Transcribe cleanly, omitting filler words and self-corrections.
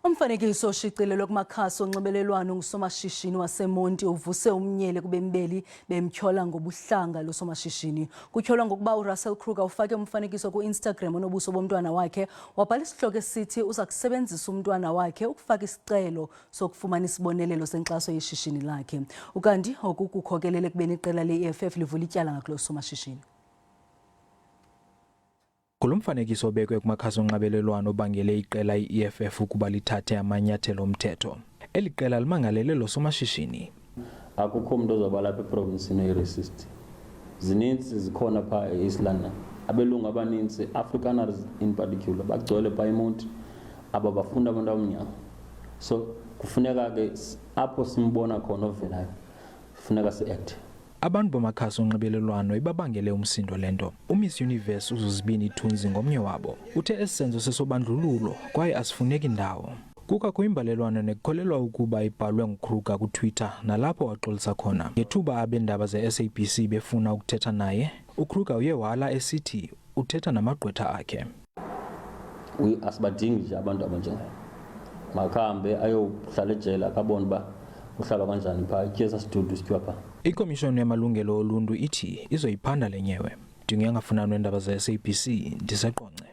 Umfanekiso oshicilelwe kumakhasi onxibelelwano ngusomashishini waseMonti uvuse umnyele kubembeli bemtyhola ngobuhlanga lo somashishini. Kutyholwa ngokuba uRussell Kruger ufake umfanekiso ku-Instagram onobuso bomntwana wakhe wabhala isihloko esithi uza kusebenzisa umntwana wakhe ukufaka isicelo sokufumana isibonelelo senkxaso yeshishini lakhe. Ukanti oku kukhokelele ekubeni iqela le-EFF livule ityala ngakulo somashishini. Kulo mfanekiso obekwe kumakhasi onxibelelwano obangele iqela i-EFF ukuba lithathe amanyathelo omthetho. Eli qela limangalele lo somashishini. Akukho mntu ozawuba lapha eprovinsini oyi-racist. Zininzi zikhona phaa e-East London. Abelungu abaninzi, Afrikaners in particular, bagcwele phaa eMonti, ababafuni abantu abamnyama. So kufuneka ke apho simbona khona ovelayo, kufuneka si-acte. Abantu bamakhasi onxibelelwano ibabangele umsindo le nto. UMiss Universe uZozibini Tunzi ngomnye wabo. Uthe esi senzo sesobandlululo kwaye asifuneki ndawo. Kukakho imbalelwano nekukholelwa ukuba ibhalwe nguKruger kuTwitter nalapho waxolisa khona. Ngethuba abeendaba ze-SABC befuna ukuthetha naye, uKruger uye wala esithi uthetha namagqwetha akhe. Asibadingi nje abantu abanjengaye. Makahambe ayohlala ejele akabone uba kuhlalwa kanjani phaa, itye sasidudu sityiwa phaa. Ikomishoni yamalungelo oluntu ithi izoyiphanda le nyewe. Ndinguyangafunani weendaba ze-SABC ndiseQonce.